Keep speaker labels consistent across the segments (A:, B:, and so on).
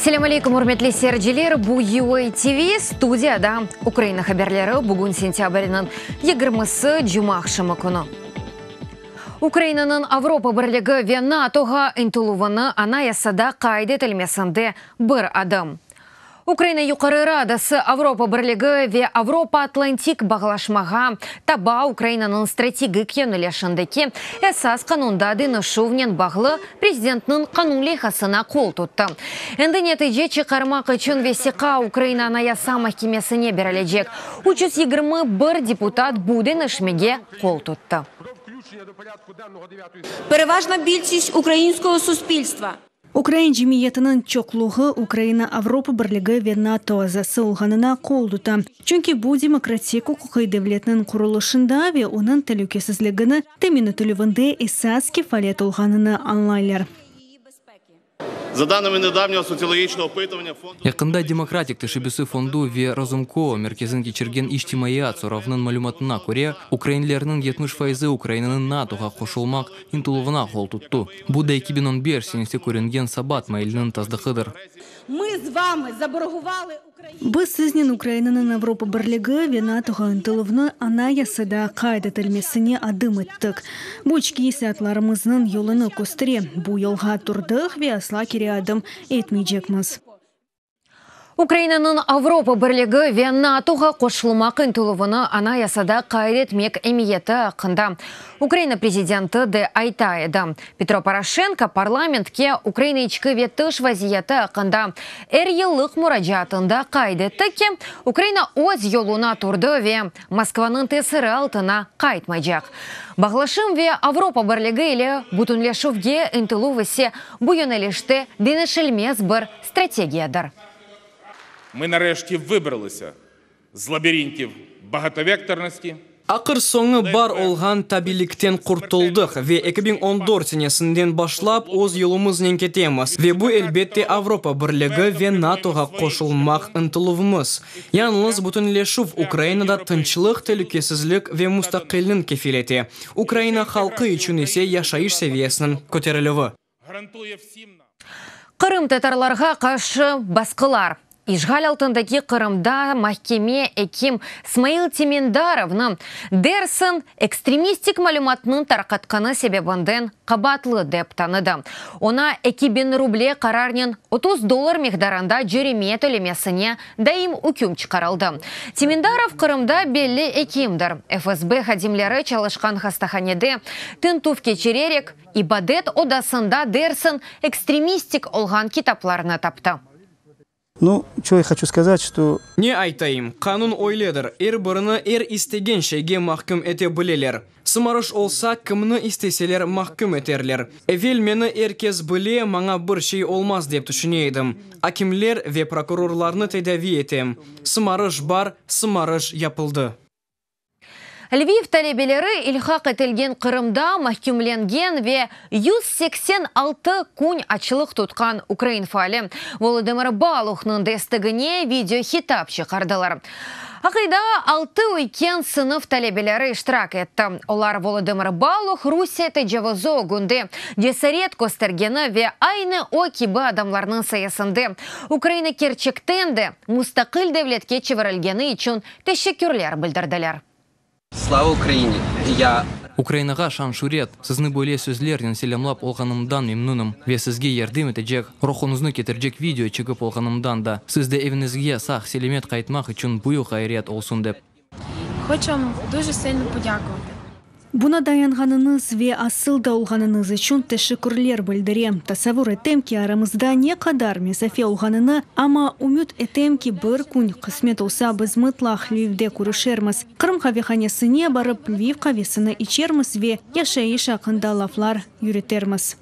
A: Selâm aleyküm, ürmetli seyirciler! Bu UA TV, studiyada Ukraina haberleri. Bugün sentâbrniñ yigirmisi, cumaaqşamı künü. Ukrainanıñ Avropa Birligi ve NATOğa ıntıluvını Anayasada qayd etilmesinde bir adım. Ukraina Yuqarı Radası Avropa Birligi ve Avropa-Atlantik bağlaşmağa taba Ukrainanıñ strategik yönelişindeki Esas qanunda deñişüvnen bağlı Prezidentniñ qanun leyhasına qol tuttı. Endi netice çıqarmaq içün vesiqa Ukraina Anayasa mahkemesine berilecek. 321 deputat bu deñişmege qol tuttı.
B: Переважна більшість українського суспільства.
C: Ukrain cemiyetiniñ çoqluğı Ukraina Avropa Birligi ve NATO azası olğanına qol tuta, çünki bu demokratik uquqiy devletniñ qurulışında ve onıñ telükesizligini temin etilüvinde esas kefalet olğanını añlaylar.
D: За даними недавнього соціологічного опитування фонду
E: Yaqında Demokratik teşebbüsi fondu ve Razumkova merkeziniñ keçirgen içtimaiyat soravınıñ malümatına köre, ukrainlerniñ 70 fayızı Ukrainanıñ NATOğa qoşulmaq ıntıluvına qol tuttı. Bu da 2015 senesi körüngen sabat mailiniñ tasdıqıdır.
B: Ми з вами заборгували Україні.
C: Biz siznen Ukrainanıñ Avropa Birligi ve NATOğa ıntıluvını Anayasada qayd etilmesine adım ettik. Bu içki islâatlarımıznıñ yolunı köstere. Bu yolğa turdıq ve asla keri adım etmeycekmiz.
A: Ukrainanıñ Avropa Birligi ve NATOğa qoşulmaq ıntıluvını Anayasada qayd etmek emiyeti aqqında Ukraina prezidenti de ayta edi. Petro Poroşenko parlamentke Ukraina içki ve tış vaziyeti aqqında er yıllıq muracaatında qayd etti ki, Ukraina öz yoluna turdı ve Moskvanıñ tesiri altına qaytmaycaq. Bağlaşım ve Avropa Birligi ile bütünleşüvge ıntıluv ise bu yönelişte deñişilmez bir strategiyadır.
F: Ми нарешті вибралися з лабіринтів багатовекторності.
G: Ahır-soñu bar olğan tabilikten qurtuldıq ve 2014 senesinden başlap öz yolumıznen ketemiz. Ve bu, elbette, Avropa Birligi ve NATOğa qoşulmaq ıntıluvımız. Yalıñız bütünleşüv Ukrainada tınçlıq, telükesizlik ve mustaqillikni kefil ete, Ukraina halqı içün ise yaşayış seviyesiniñ köterilüvi.
F: Гарантує всім нам.
A: Qırımtatarlarğa qarşı basqılar. İşğal altındaki Qırımda mahkeme ekim Smail Temendarovnı, dersiñ, ekstremistik malümatnıñ tarqatqanı sebebinden qabaatlı dep tanıdı. Oña 2000 ruble qararnen 30 dollar miqdarında cöreme tölemesine daim üküm çıqarıldı. Temendarov Qırımda belli ekimdir. FSB hadimleri çalışqan hastahanede tintüv keçirerek, ibadet odasında dersiñ ekstremistik olğan kitaplarnı taptı.
H: Ну, что я хочу сказать, что
G: Ne aytayım, qanun öyledir, er birini er istegen şeyge mahküm ete bileler. Sımarış olsa, kimni isteseler mahküm eterler. Evel meni er kes bile, maña bir şey olmaz dep tüşüne edim. Akimler ve prokurorlarnı tedavi etem. Sımarış bar, sımarış yapıldı.
A: Lviv talebeleri ilhaq etilgen Qırımda mahkümlengen ve 186 kün açlıq tutqan ukrain faali Volodımır Baluhnıñ destegine video hitap çıqardılar. Aktsiyada altı üyken sınıf talebeleri iştirak etti. Olar Volodımır Baluh Rusiye tecavuzı ögünde cesaret köstergeni ve aynı o kibi adamlarnıñ sayesinde Ukraina kerçekten de mustaqil devletke çevirilgeni içün teşekkürler bildirdiler.
I: Слава Україні! Я
E: Ukrainağa şan-şüret, sizni böyle sözlernen selâmlap olğanımdan memnünim ve sizge yardım etecek, ruhuñıznı ketirecek video çekip olğanımdan da. Siz de eviñizge sağ-selâmet qaytmaq içün büyük ğayret olsun dep.
J: Хочу вам дуже сильно подякувати.
C: Buña dayanğanıñız ve asıl da olğanıñız içün teşekkürler bildirem. Tasavur etem ki, aramızda ne qadar mesafe olğanını, amma ümüt etem ki, bir kün qısmet olsa biz mıtlaq Lvivde körüşermiz. Qırım qavehanesine barıp Lviv qavesini içermiz ve yaşayış aqqında laflar yürütermiz.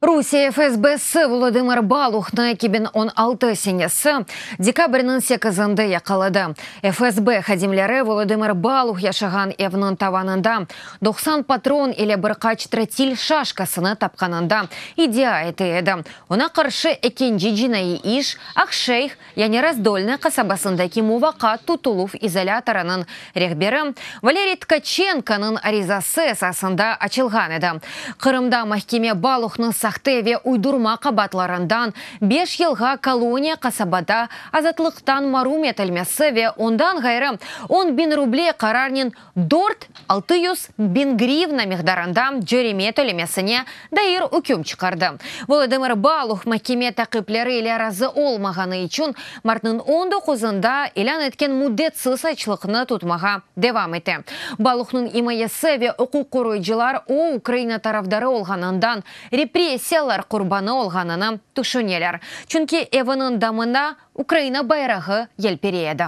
A: Rusiye FSBsi Volodımır Baluhnı 2016 senesi dekabrniñ 8-inde yaqaladı. FSB hadimleri Volodımır Baluh yaşağan evniñ tavanında 90 patron ile bir qaç trotil şaşkasını tapqanında iddia ete edi. Oña qarşı ekinci cinaiy iş Aqşeyh, yani Razdolnıy qasabasındaki muvaqqat tutuluv izolâtorınıñ rehberi Valeriy Tkaçenkonıñ arizası esasında açılğan edi. Qırımda mahkeme Baluhnı sahte. sahte ve uydurma qabaatlarından beş yılğa koloniya qasabada azatlıqtan marum etilmesi ve ondan ğayrı 10.000 ruble qararnen dört 600.000 grivna miqdarında cöreme tölemesine dair üküm çıqardı. Volodımır Baluh mahkeme taqipleri ile razı olmağanı içün martnıñ on doquzında ilân etken müddetsiz açlıqnı tutmağa devam ete. Baluhnıñ imayesi ve uquq qoruyıcılar o, Ukraina tarafdarı olğanından repressiyalar qurbanı olğanını tüşüneler, çünki eviniñ damında Ukraina bayrağı yelpirey edi.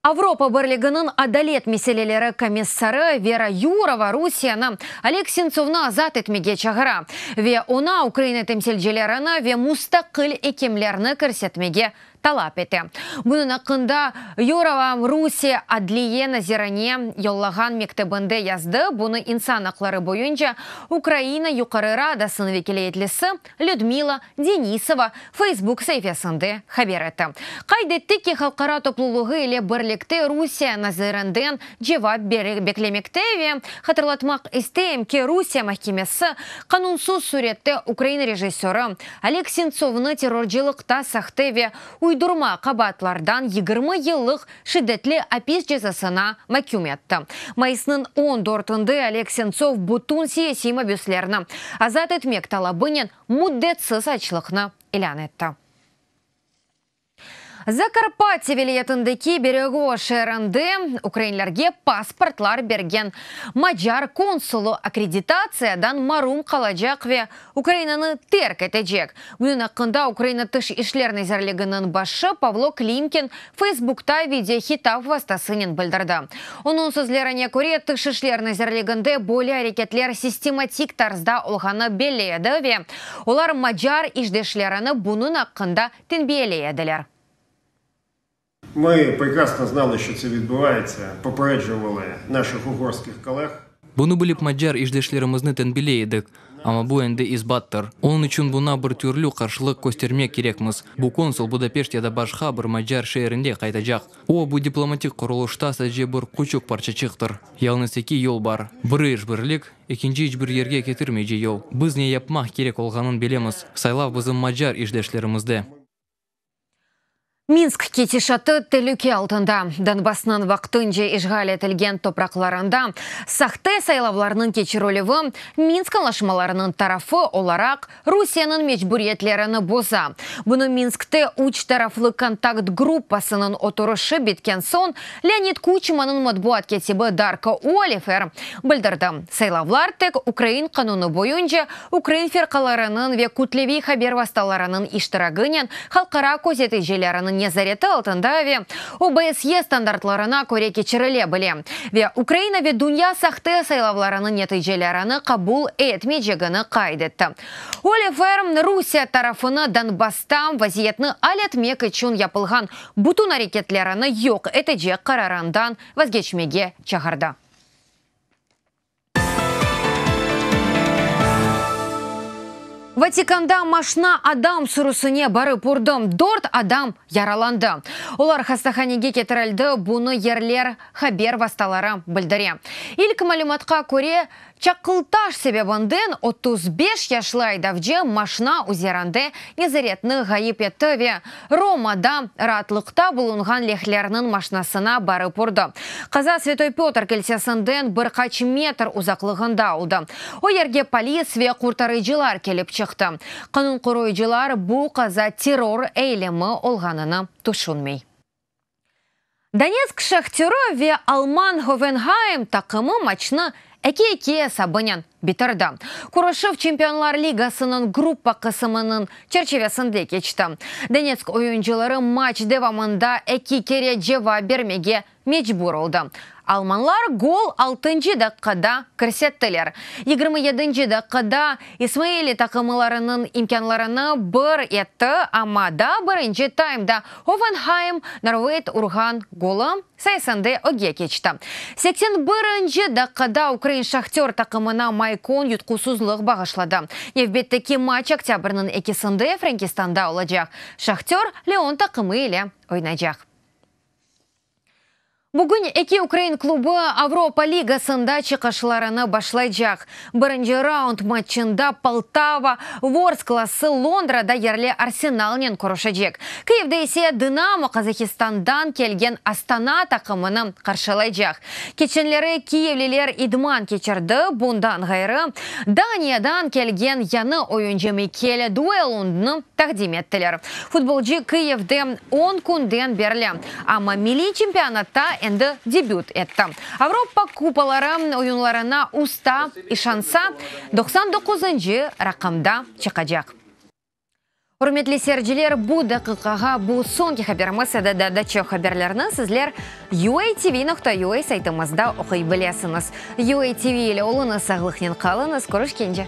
A: Avropa Birliginiñ adalet meseleleri komissarı Vera Yurova Rusiyeni Oleg Sentsovnı azat etmege çağıra ve oña Ukraina temsilcilerini ve mustaqil ekimlerni kirsetmege talap ete. Bunıñ aqqında Yurova Rusiye adliye nazirine yollağan mektübinde yazdı, bunı İnsan aqları boyunca Ukraina Yuqarı Radasınıñ vekâletlisi Lüdmila Denisova Facebook saifesinde haber etti. Qayd etti ki, halqara toplulığı ile birlikte Rusiye nazirinden cevap beklemekte ve hatırlatmaq isteyim ki, Rusiye mahkemesi qanunsız sürette ukrain rejissörı Oleg Sentsovnı terrorcılıqta sahte ve uydurma qabaatlardan 20 yıllıq şiddetli apis cezasına maküm etti. Mayısnıñ on dörtünde Oleg Sentsov bütün siyasiy mabüslerni azat etmek talabınen müddetsiz açlıqnı ilân etti. Zakarpatye vilâyetindeki Beregovo şeerinde ukrainlerge pasportlar bergen macar konsulı akkreditatsiyadan marum qalacaq ve Ukrainanı terk etecek. Bunıñ aqqında Ukraina Tış işler nazirliginiñ başı Pavlo Klimkin Facebookta videohitap vastasınen bildirdi. Onıñ sözlerine köre, Tış işler nazirliginde böyle areketler sistematik tarzda olğanı belli edi ve olar macar işdeşlerini bunıñ aqqında tenbiyeley ediler.
K: Mı prekrasno znali, şço tse vidbuvayetsâ, popereджували naših ugorskih kolleg.
E: Bunı bilip macar işdeşlerimizni tenbiley edik, amma bu endi isbattır. Onıñ içün buña bir türlü qarşılıq köstermek kerekmiz. Bu konsul Budapeşt ya da başqa bir macar şeerinde qaytacaq. O, bu diplomatik qurulışta sadece bir küçük parçaçıqtır. Yalıñız eki yol bar, biri işbirlik, ekinci iç bir yerge ketirmeycek yol. Biz ne yapmaq kerek olğanın bilemiz, saylav bizim macar işdeşlerimizde.
A: Minsk ketişatı telüke altında. Donbassnıñ vaqtınca işğal etilgen topraqlarında sahte saylavlarnıñ keçirilüvi Minsk añlaşmalarınıñ tarafı olaraq Rusiyeniñ mecburiyetlerini boza. Bunı Minskte üç taraflı kontakt gruppasınıñ oturışı bitken soñ Leonid Kuçmanıñ matbuat kâtibi Darko Olifer bildirdi. Saylavlar tek ukrain qanunı boyunca ukrain firqalarınıñ ve kütleviy haber vastalarınıñ iştiragınen halqara közeticileriniñ nezareti altında ve OBSYE standartlarına köre keçirile bile ve Ukraina ve dünya sahte saylavlarınıñ neticelerini qabul etmeycegini qayd etti. Olifer, Rusiye tarafını Donbassta vaziyetni al etmek içün yapılğan bütün areketlerini yoq etecek qararından vazgeçmege çağırdı. Vatikanda maşna adam sürüsine barıp urdı, dört adam yaralandı. Olar hastahanege ketirildi, bunı yerler haber vastaları bildire. İlk malümatqa köre, çaqıltaş sebebinden 35 yaşlı aydavcı maşna üzerinde nezaretni ğayıp etti ve Romada raatlıqta bulunğan lehlerniñ maşnasına barıp urdı. Qaza Svetoy Pötr kilsesinden bir qaç metr uzaqlığında oldı. O yerge polis ve qurtarıcılar kelip çıqtı. Qanun qoruyıcılar bu qaza terror eylemi olğanını tüşünmey. Donetsk Şahtörı ve alman Hoffenheim taqımı maçnı eki-eki esabınen bitirdi. Körüşüv Çempionlar Ligasınıñ gruppa qısımınıñ çerçivesinde keçti. Donetsk oyuncıları maç devamında eki kere cevap bermege mecbur oldı. Almanlar gol altıncı daqqada kirsettiler. 27-nci daqqada İsmaili taqımlarınıñ imkânlarını bir etti, amma daa birinci taymda Hoffenheim Norveyt urğan golı sayesinde ögge keçti. 81-nci daqqada ukrain Şahtör taqımına Maykon yutqusızlıq bağışladı. Nevbetteki maç oktâbrniñ ekisinde Frenkistanda olacaq. Şahtör Leon taqımı ile oynaycaq. Bugün eki ukrain klubı Avropa Ligasında çıqışlarını başlaycaq. Birinci raund matçında Poltava Vorsklası Londrada yerli Arsenalnen körüşecek. Kıyivde ise Dınamo Qazahistandan kelgen Astana taqımını qarşılaycaq. Keçenleri kiyevliler idman keçirdi, bundan ğayrı, Daniyadan kelgen yañı oyuncı Mikkel Duelundnı taqdim ettiler. Futbolcı Kiyevde on künden berli, amma milliy çempionatta endi debüt etti. Avropa kupaları oyunlarına usta işansa, 99-ncı raqamda çıqacaq. Ürmetli seyirciler, bu daqiqağa bu soñki haberimiz edi. Daa da çoq haberlerni sizler UATV.UA saytımızda oquy bilesiñiz. UATV ile oluñız, sağlıqnen qalıñız, körüşkence!